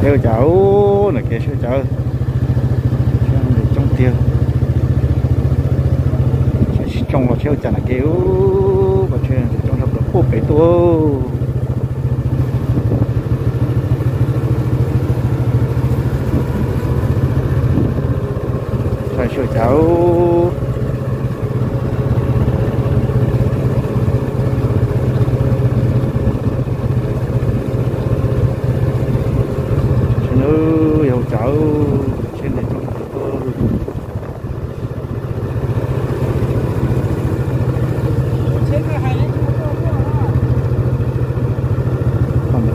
Ua cas, nram kev sawv cas, tsheb coob tiag. Saib sib tsoo los tsheb ua cas nram kev, pom tsheb coob sab plaws puag pem tuaj. Saib sawv cas. Tsheb no yog cas, tsheb ntes coob tiag.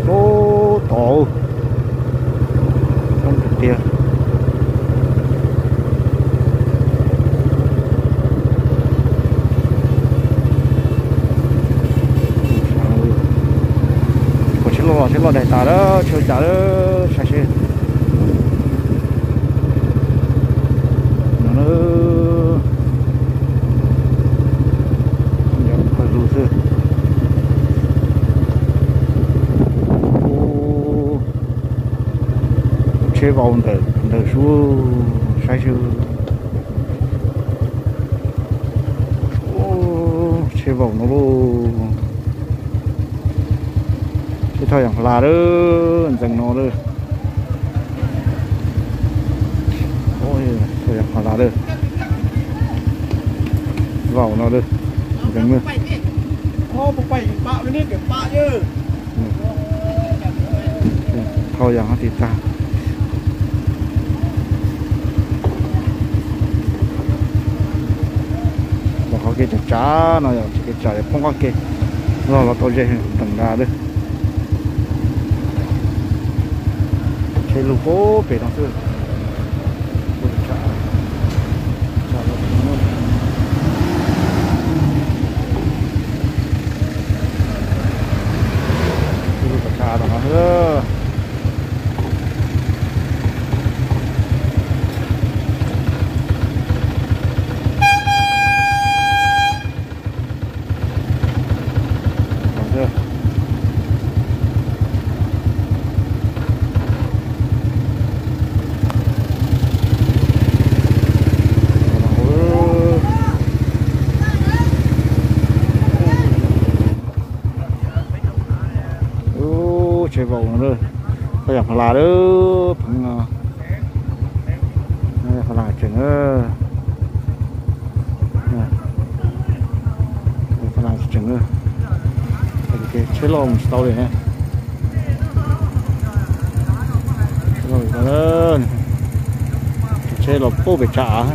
Tod, coob tiag tiag. Ua tsheb loj, tsheb loj daig tas lawm, tsheb ua cas lawm, saib seb. No na, pawg lug xwb. Ua tsheb vau ntawm ntawd sub, saib seb. Tsheb vau no lauj. Tsheb thauj yam pha la lawm, ntxeev no lawm. Thauj yam pha la lawm. Vau no lawm, ntxeev lawm. Thauj yam hov tis tag. Los qhov kev tsav tsav no yog tsis kev tsav yog poob qab ke, los los tau ze nteem nra lawm. Tsheb lug puag pem no xwb. Tsheb lug tsav tsav tom no xwb. Ub, tsheb vau no, thauj yam pha la lawm pheej no. Pha la tseem, pha la tseem, tsheb loj mus tsis tau li ne. Tsheb los puag pem tsav av,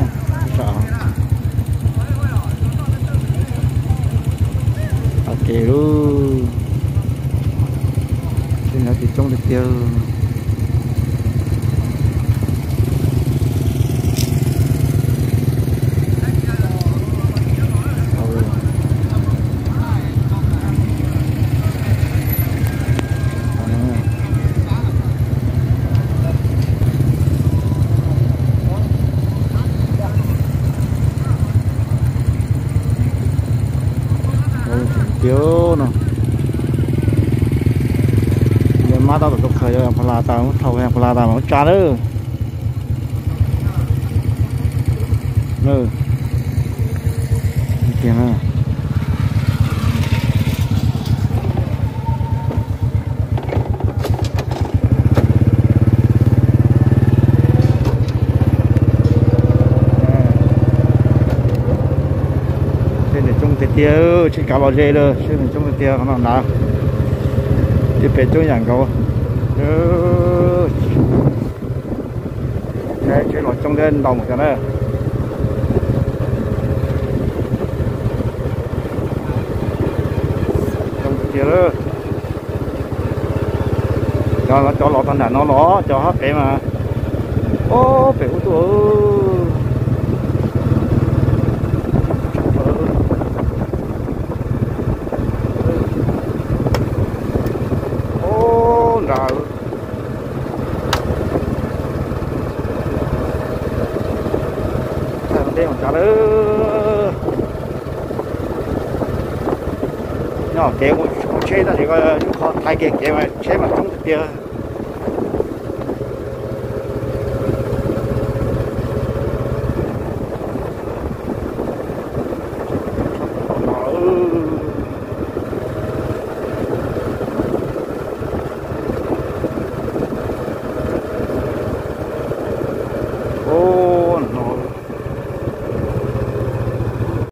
tsav av. Ua ke lub, tsheb no tis coob tiag tiag. Tiag no, yog mab tab tom tuaj khaws yog pha la tas, muab thauj yog pha la tas mas ua tsav lawm. Tiag na. Tsheb ntes coob tiag tiag, tsheb kav los ze lawm, tsheb ntes coob tiag tiag qhov no ntag. Tej pem coob yam nkaus. Tsheb los coob thiab ntau mus cov na. Coob tiag tiag lawm. Cov, cov los tag nram no los cov hab pem mas, ob pem ub tuaj. Ub, nrad. Thaij ua ntej mus tsav lawm. Nyob kev mus tsheb tab sis ib qho thaij kiag kev mas tsheb mas coob tiag tiag.